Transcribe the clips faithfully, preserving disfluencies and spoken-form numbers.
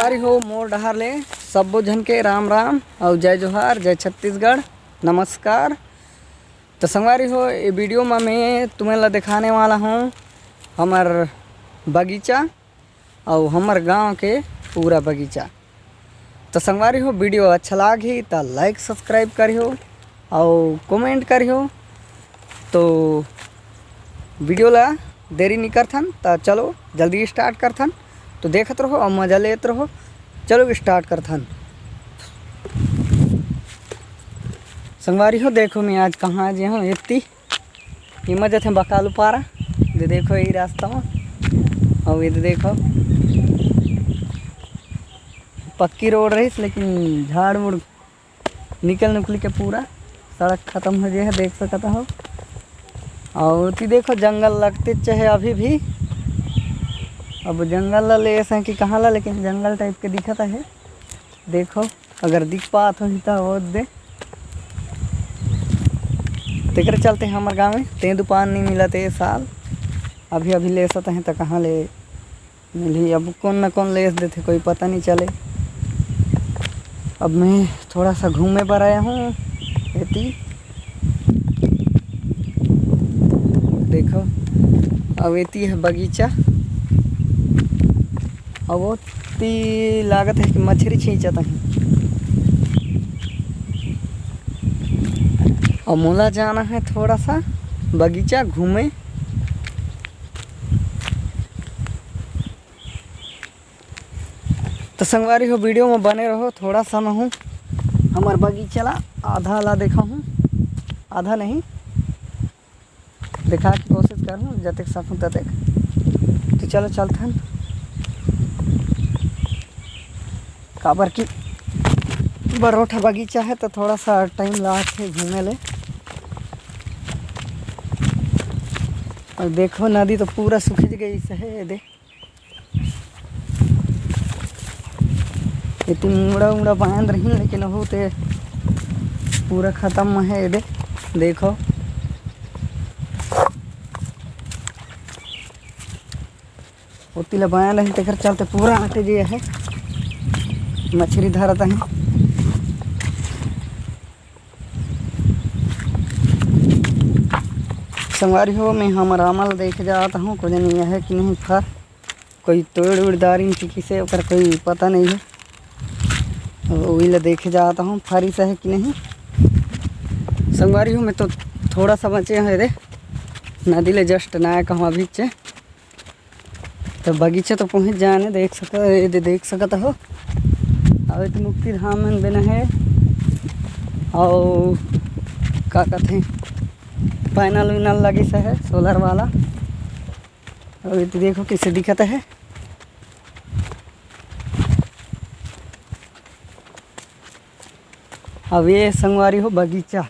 संगवारी हो, मोर डहार ले सब्बो झन के राम राम अउ जय जोहार, जय छत्तीसगढ़, नमस्कार। तो संगवारी हो, ये वीडियो में मैं तुम्हें ला दिखाने वाला हूँ हमर बगीचा अउ हमर गांव के पूरा बगीचा। तो संगवारी हो, वीडियो अच्छा लागही त like subscribe करिहो अउ comment करिहो। तो वीडियो ला देरी नहीं करथन, त चलो जल्दी start करथन। तो देखत रहो अउ मजा लेत रहो। चलो start करथन। संगवारी हो, देखो मैं आज कहाँ आ गए हूँ। एती एमा जथे बकालू पारा, दे देखो यही रास्ता में। अउ ये दे देखो, पक्की रोड रहिस, लेकिन झाड़ उड़ निकल नुकल के पूरा सड़क खत्म हो गया है, देख सकत हो। अउ ती देखो, जंगल लगते चाहे अभी भी। अब जंगल ला ले ऐसा कि कहाँ ला, लेकिन जंगल टाइप के दिखत है। देखो, अगर दिख पात होही त वो दे। तेकर चलते हमर गाँव में तेंदू पान नहीं मिलत ए साल। अभी अभी लेसत हैं त कहाँ ले मिलही। अब कौन न कौन लेस देथे, कोई पता नहीं चले। अब मैं थोड़ा सा घूमे बर आया हूँ एती। देखो, अब एती है बगीचा। अब ओती लागत है कि मछरी छींचत है। अब मोला जाना है थोड़ा सा बगीचा घूमे। तो संगवारी हो, वीडियो में बने रहो। थोड़ा सा मैं हूँ हमर बगीचा ला, आधा ला देखा हूँ, आधा नहीं, देखा के कोशिश कर हूँ जतेक सकूँ ततेक। तो चलो चलथन, काबर कि बरोठा बगीचा है तो थोड़ा सा टाइम लागथे घूमे ले। अउ देखो, नदी तो पूरा सूखिच गई से है, ये दे। ये तो मुड़ा उड़ा बांध रही, लेकिन वो ते पूरा खत्म है, ये दे, देखो। ओती ले बांध रही, तेकर चलते पूरा आटे जे है, मछरी धरत है। संगवारी हो, मैं हमर आमा ल देखे जात हूँ, कुछ नहीं है कि नहीं फर, कोई तोड़ उड़ दारिन कि किसे, ओकर कोई पता नहीं है। वही ला देखे जात हूँ, फरिस है कि नहीं। संगवारी हो, मैं तो थोड़ा सा बचे हूँ रे, नदी ले just ना कहूँ अभी चे। तो बगीचा तो पहुँच जाने, देख सक-, ये दे, देख सकत हो। अउ ये तो मुक्ति धाम मन बना है, अउ का कथे, पैनल वैनल लगिस है सोलर वाला। अउ ये तो देखो कैसे दिखत है। अब ये संगवारी हो बगीचा,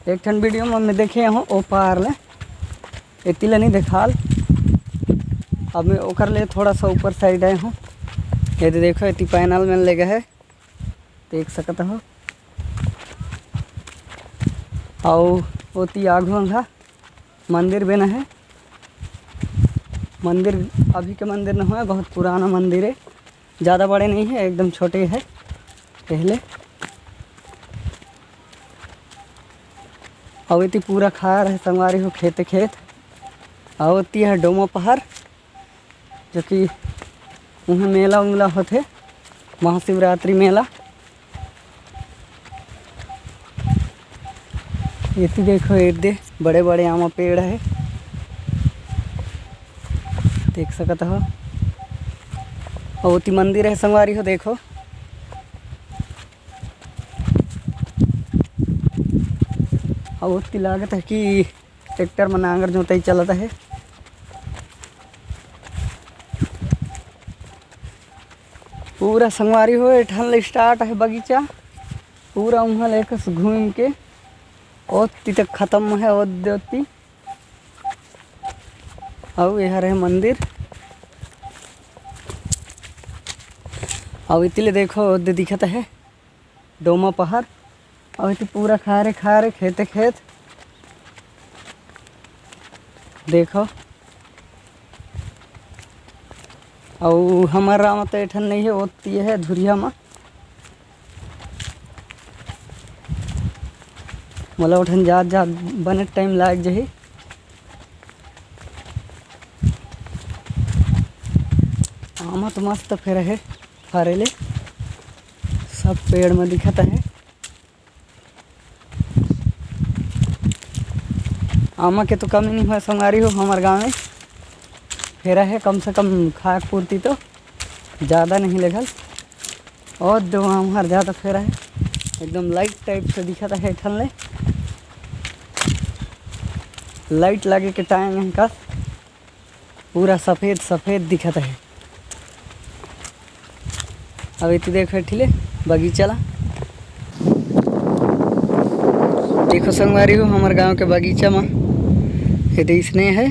एक ठन वीडियो में मैं देखे हूँ ओ पार ले, एती ले नहीं देखाल। अब मैं ओकर ले थोड़ा सा ऊपर side आए हूँ। ये दे देखो, एती पैनल में लगे है, देख सकत हो। अउ ओती आघू अंघा मंदिर बना है। मंदिर अभी के मंदिर न होय, बहुत पुराना मंदिर है, ज़्यादा बड़े नहीं है, एकदम छोटे है पहले। अउ एती पूरा खार है संगवारी हो, खेते खेत। अउ ओती है डोमा पहाड़, जो कि उहाँ मेला उला होथे, महाशिवरात्रि मेला। एती देखो, एदे बड़े बड़े आमा पेड़ है, देख सकत हो। अउ ओती मंदिर है संगवारी हो, देखो। अउ ओती लागत है कि ट्रैक्टर में नांगर जोतई चलत है। पूरा संगवारी हो, एठन ले start है बगीचा, पूरा उहाँ लेकर घूम के ओती तक खत्म है, ओदे ओती। अउ ये हरे मंदिर, अउ इति ले देखो, ओदे दिखत है डोमा पहाड़, अउ इति पूरा खारे खारे, खेते खेत। देखो, अउ हमर आमा तो एठन नहीं है, ओती है धुरिया मा। मोला ओठन जात जात बने टाइम लाग जाही। आमा तो मस्त फेर है, फरे ले सब पेड़ में दिखत है। आमा के तो कमी नहीं होय संगवारी हो, हमर गाँव में फेरा है, कम से कम खाए पूर्ति तो ज़्यादा नहीं लगल। और दो आम हर ज़्यादा फेरा है, एकदम लाइट टाइप से दिखत है ठन ले, लाइट लगे के टाइम है कस। पूरा सफेद सफेद दिखत है। अब एती देख एठी ले बगीचा ला। देखो संगवारी हो, हमर गांव के बगीचा मा एदे इसने है।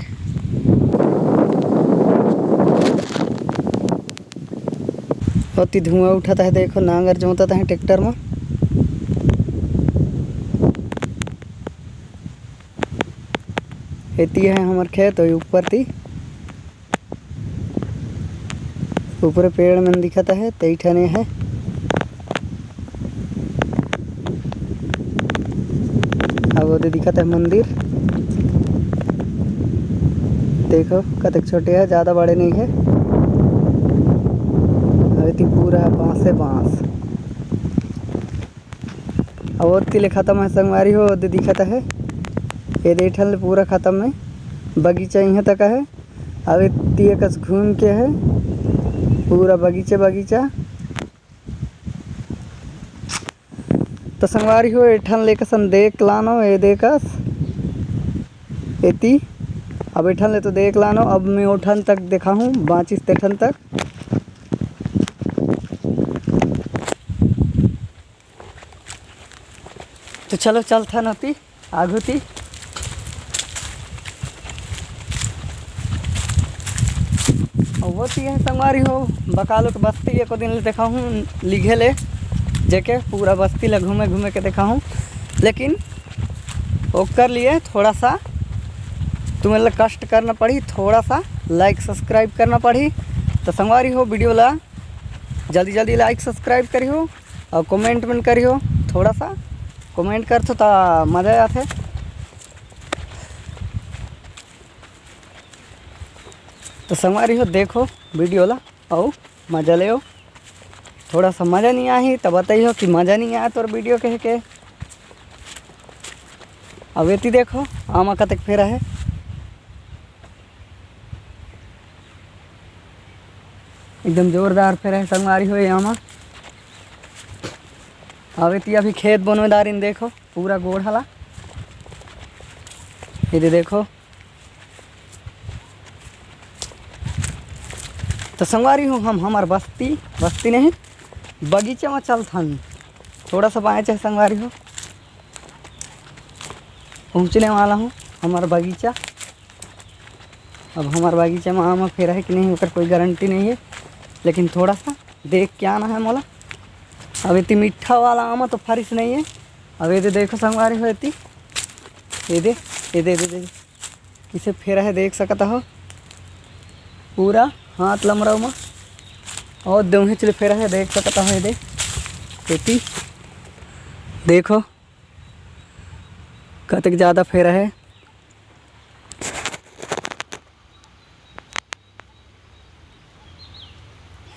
ओती धुआं उठत है, देखो नांगर जोतत है ट्रैक्टर मा। एती है हमर खेत, ओई ऊपर ती। ऊपरे पेड़ मन दिखत है, तेई ठने है। अब ओदे दिखत है मंदिर, देखो कतेक छोटे है, ज़्यादा बड़े नहीं है। अउ एती पूरा बांसे बांस। अब ओती ले खत्म है संगवारी हो, ओदे दिखत है, एदे ठन ले पूरा खत्म है, बगीचा इहाँ तक है। अब एती एकस घूम के है, पूरा बगीचा बगीचा। तो संगवारी हो, एठन ले कसन देख लानो, एदे कस एती। अब एठन ले तो देख लानो, अब मैं ओठन तक देखाहूँ, बाँचिस तेठन तक। तो चलो चलथन ओती आगू ती। अउ ओती है संगवारी हो, बकालो के बस्ती एको दिन ले देखाहूँ लिघे ले, जेके पूरा बस्ती ला घूमे घूमे के देखाहूँ। लेकिन ओकर लिए थोड़ा सा तुमन ला कष्ट करना पड़ी, थोड़ा सा लाइक सब्सक्राइब करना पड़ी। तो संगवारी हो, वीडियो ला जल्दी जल्दी लाइक सब्सक्राइब करिहो अउ कमेंट मन करिहो। थोड़ा सा कमेंट करथो त मजा आथे। तो संगवारी हो, देखो वीडियो ला अउ मजा लेओ। थोड़ा सा मजा नहीं आही त बताइहो कि मजा नहीं आया तोर वीडियो कह के। अब एती देखो आमा कतेक फेरा है, एकदम जोरदार फेरा है संगवारी हो ये आमा। अब एती अभी खेत बोनोदारिन देखो पूरा गोड़ हला, ये दे देखो। तो संगवारी हो, हम हमार बस्ती, बस्ती नहीं, बगीचा में चलथन। थोड़ा सा बाएं चाहे संगवारी हो, पहुँचने वाला हूँ हमार बगीचा। अब हमार बगीचा में आम फेरा है कि नहीं, ओकर कोई गारंटी नहीं है, लेकिन थोड़ा सा देख के आना है मोला। अब एती मीठा वाला आम तो फरिस नहीं है। अब ये दे देखो संगवारी हो, एती ये दे, ये दे, ये दे, ये दे। किसे फेरा है देख सकता हो, पूरा हाथ लमराऊ मा। और दोहे चले फेरा है देख सकता हो, ये दे, एती देखो कतक ज़्यादा फेरा है।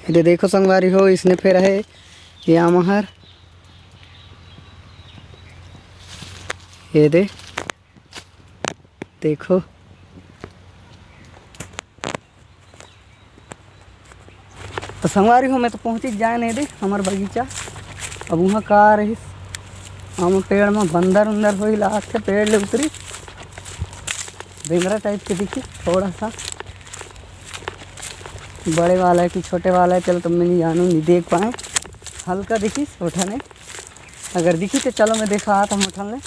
ये दे देखो संगवारी हो, इसने फेरा है ये आमा हर। ये दे देखो। तो संगवारी हो, मैं तो पहुँची जाए नहीं दे हमार बगीचा। अब वहाँ का रहिस, हम पेड़ में बंदर उंदर होई लागथे, पेड़ ले उतरी, बेंदरा टाइप के दिखी थोड़ा सा। बड़े वाला है कि छोटे वाला है, चलो तो मैं नहीं जानू, नहीं देख पाए, हल्का दिखी, छोटा नहीं। अगर दिखी तो चलो मैं देखा आता हूँ ठन ले,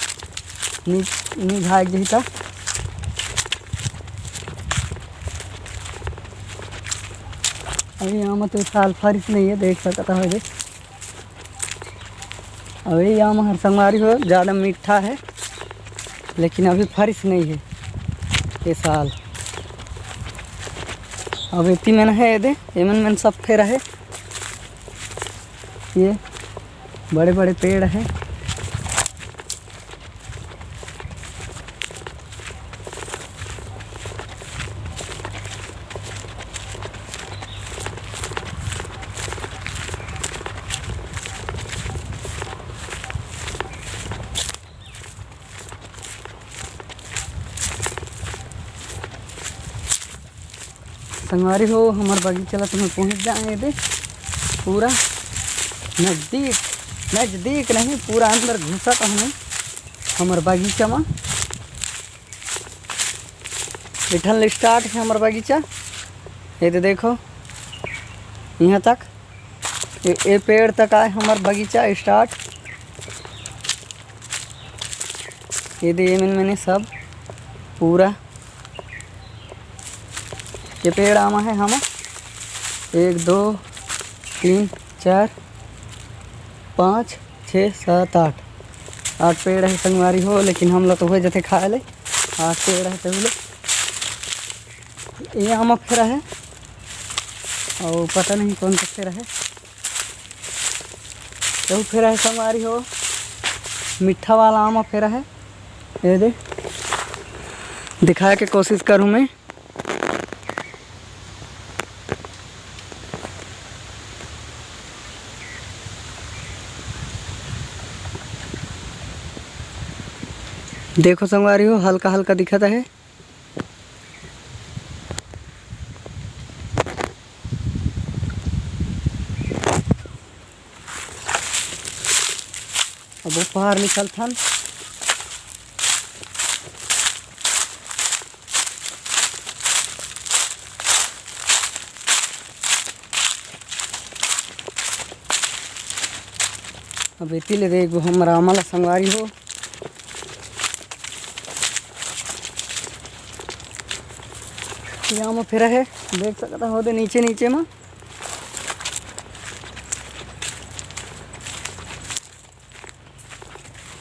नी, नी भाग जही ता। अभी आमा तो साल फरिस नहीं है, देख सकता हो दे। अभी आमा हर संगवारी हो ज़्यादा मीठा है, लेकिन अभी फरिस नहीं है ये साल। अब एती मन हे, ये दे, एमन मन सब फेर हे। ये बड़े-बड़े पेड़ हे। संगवारी हो, हमर बगीचा ला तुम्हें पहुँच जाए दे, पूरा नजदीक, नजदीक नहीं, पूरा अंदर घुसत हमें हमर बगीचा में। इठन ले start है हमर बगीचा। ये दे देखो, यहाँ तक, ये, ये पेड़ तक आए हमर बगीचा start। ये दे, ये मन मैंने सब पूरा, ये पेड़ आमा है हमर, एक, दो, तीन, चार, पाँच, छः, सात, आठ, आठ पेड़ है संगवारी हो, लेकिन हमला तो हो जाते खाए ले, आठ पेड़ है तभी ले। ये आमा फेरा है, और पता नहीं कौन सा फेरा है, तो फेरा है संगवारी हो, मीठा वाला आमा फेरा है। ये दे, दिखाए के कोशिश करूँ मैं। देखो संगवारी हो, हल्का हल्का दिखत हे। अब वो पार निकलथन। अब एती ले दे एगो हमर आमा ला संगवारी हो। ये आमा फेरा है, देख सकता हो दे नीचे नीचे मा।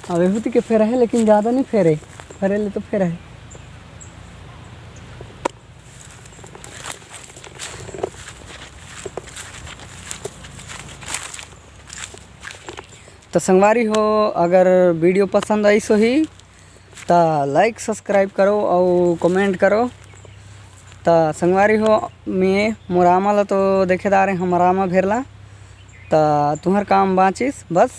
अब एहू ती के फेरा है, लेकिन ज़्यादा नहीं फेरे, फरे ले तो फेरा है। तो संगवारी हो, अगर video पसंद आइस होही त like subscribe करो और comment करो। त संगवारी हो, मैं मोर आमा ला तो देखे दारे हमर आमा भेरला, त तुहर काम बाँचिस, बस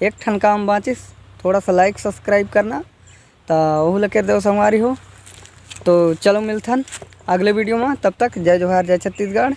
एक ठन काम बाँचिस, थोड़ा सा like subscribe करना, त ओहू ला कर देव संगवारी हो। तो चलो मिलथन अगले video में, तब तक जय जोहार, जय छत्तीसगढ़।